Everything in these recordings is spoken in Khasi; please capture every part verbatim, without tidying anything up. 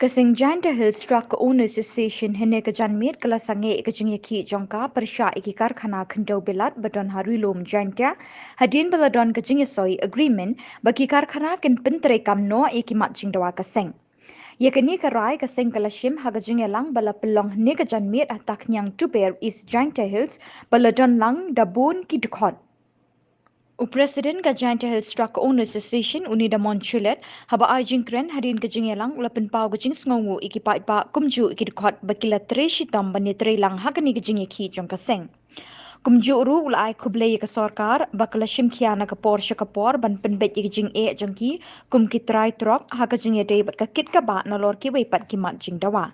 Ka seng Jaintia Hills Truck Owners Association hynne ka janmiet ka la sangeh ïa ka jingïakhih jong ka pyrshah ïa ki karkhana khyndew bilat ba don ha Ri-lum Jaintia, hadien ba la don ka jingïasoi agreement ba ki karkhana kin pyntreikam noh ïa ki mat jingdawa ka seng. Ïa kane ka rai ka seng ka la shim ha ka jingïalang ba la pynlong hynne ka janmiet ha Takniang Tuber, East Jaintia Hills, ba la don lang da bun ki dkhot. U President ka Jaintia Hills Truck Owners Association, u Nidamon Shulet, haba ai jingkren hadien ka jingïalang, u la pynpaw ka jingsngewnguh ïa ki paidbah kumjuh ïa ki dkhot ba ki la trei shitom ban ïatreilang ha kane ka jingïakhih jong ka seng. Kumjuh ruh u la ai khublei ïa ka sorkar ba ka la shim khia na ka por sha ka por ban pynbeit ïa ka jingeh jong ki kum ki trai trok ha ka jingïadei bad ka kit ka bah nalor kiwei pat ki mat jingdawa.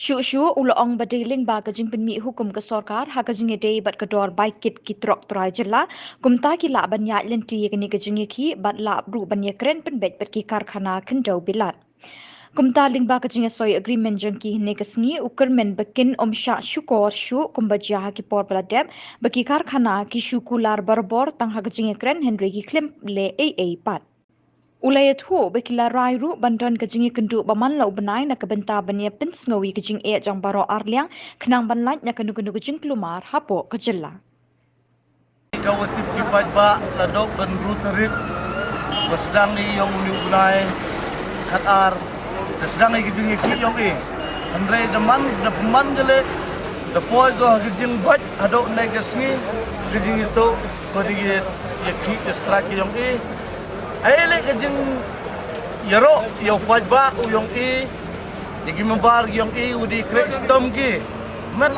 Shuh shuh u la ong ba dei lyngba ka jingpynmih hukum ka sorkar ha ka jingïadei bad ka dor bai kit ki trok trai jylla, kumta ki lah ban ïaid lynti ïa kane ka jingïakhih bad lah ruh ban ïakren pynbeit bad ki karkhana khyndew bilat. Kumta lyngba ka jingïasoi agreement jong ki hynne ka sngi, u kyrmen ba kin ym shah shukor shuh kumba jia ha ki por ba la dep, ba ki karkhana ki shu kular barabor tang ha ka jingïakren hynrei ki khlem leh ei ei pat. U la ïathuh ba ki la rai ruh ban don ka jingïakynduh ba man la u bnai na ka bynta ban ïa pynsngew ïa ka jingeh jong baroh arliang, khnang ban lait na kano kano ka jingkulmar hapoh ka jylla. Ka wa tip ki paidbah, la dok ban ru tarik ba sdang ïa ong u ni u bnai khatar, da sdang ïa ka jingïakhih ïong i. Hynrei da man, da pynman jale, da poi ko ha ka jingbait haduh ne ka sngi ka jingïathuh ko da ïakhih da strike ïong i. Ai le ka jingïaroh ïa u paidbah u ïong i, ïa ki member ïong i, u di kreh stom ki met,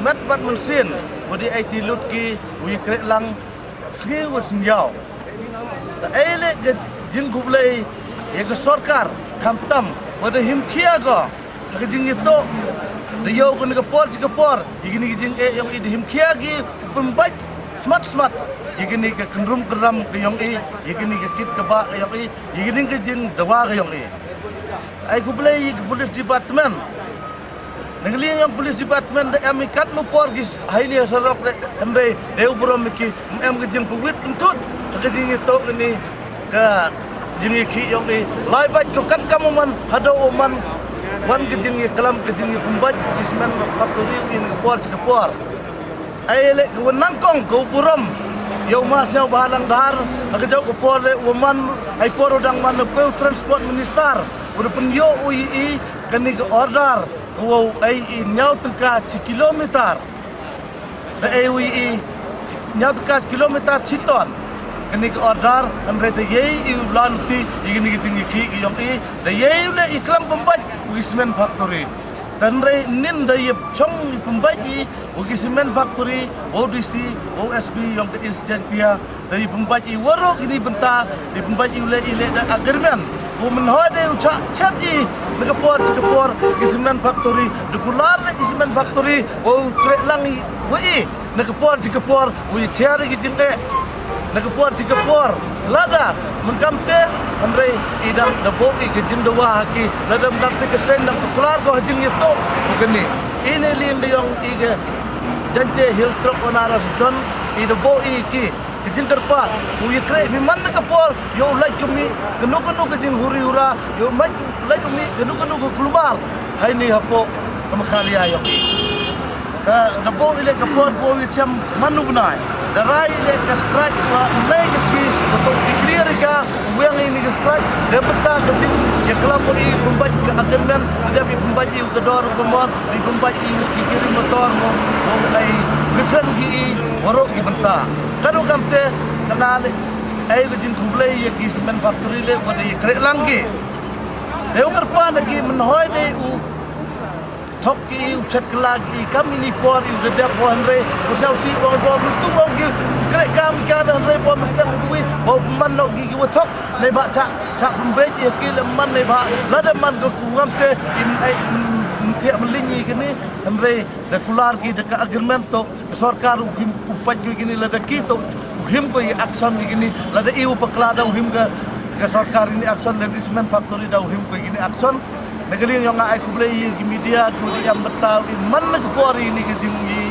met bad mynsiem, u di ai ti lut ki, u ïa kreh lang sngi wa sngi ïaw. Ta ai le ka jingkhublei ïa ka sorkar khamtam wa da him khia ko ha ka jingïathuh da ïoh kane ka por chi ka por ïa kine ki jingeh ïong i, da him khia ki pynbait smat smat ïa kine ka kynrum kynram ka ïong i, ïa kine ka kit ka bah ka ïong i, ïa kine ka jingdawa ka ïong i. Ai khublei ïa ka police department. Na ka liang ïong police department da em i katno por ki haini ha surok re, hynrei dei u burom ki, em ka jingpynwit pynthut ha ka jingïathuh kane ka jingïakhih ïong i. Lai bad ko kat kam u man, haduh u man wan ka jingïaklam, ka jingïapynbait ki cement factory ïong i na ka por chi ka por. Ai le ka wa nangkong ka u burom ïa u Ma Sniawbhalang Dhar, ha ka jong ka por le u man, ai por u dang man na pei u transport minister, u da pynïoh u ïa i kane ka order ka wa u ai i ñiaw tyngka chi kilometer. Da ai u ïa i ñiaw tyngka chi kilometer chi ton. Kane ka order, hynrei da ïai i u lan ti ïa kane ka jingïakhih ka ïong i, da ïai u le i klam pynbait u ki cement factory. Hynrei nin da ïa chong i pynbait i u ki cement factory, wa u D C, wa u S P ïong ka East Jaintia, da ïa pynbait i waroh kine bynta, da ïa pynbait i u le i le da agreement. U mynhoi da u chah chet i na ka por chi ka por ki cement factory, da kular le i cement factory, wa u kreh lang i wa i na ka por chi ka por, u ïa chiar i ki jingeh na ka por chi ka por. Lada man kam te, hynrei i dang da buh i ka jingdawa ha ki, lada man kam te ka seng dang kular ko ha jingïathuh u kane. I ne liang da ïong i ka Jaintia Hills Truck Owner Association, i da buh i ki ka jingkyrpad, u ïa kreh phi man na ka por, ïa u lait kumne kano kano ka jinghuri hura, ïa u lait kumne kano kano ka kulmar haini hapoh ka Meghalaya ïong i. Ka, da buh i le ka por, buh i chem man u bnai. Da rai i le ka strike wa nai ka sngi, ka to declare ka, u weng i ni ka strike, da bynta ka jingïaklam i pynbait ka agreement, da i pynbait i ka dor ka mon, i pynbait i ki kiri motor mo, mo ai refund ki i waroh ki bynta. Ka dok kam te, ka na le ai ka jingkhublei ïa ki cement factory le, wa da ïa kreh lang ki. Da u kyrpad na ki mynhoi da u thok ki i, u chet kylla ki i, kam ini por i u da dep, wa hynrei u siaw si, wa, wa tu, wa ki kreh kam ka da hynrei wa mesti ki wi, wa man no ki ki wa thok. Nei ba cha, cha pynbeit i ki le man nei ba, lada man ka ku ngam te, im ai, im, im thiah mling i kini, hynrei da kular ki da ka agreement to, ka sorkar u him u pait ko kini, lada ki to u him ko i action i kini, lada i u pakla da u him ka, ka sorkar ini action, da i cement factory da u him ko i kini action. Na ka liang ïong nga ai khublei ïa ki media, ku di ïam bynta i man na ka por ini ka jing i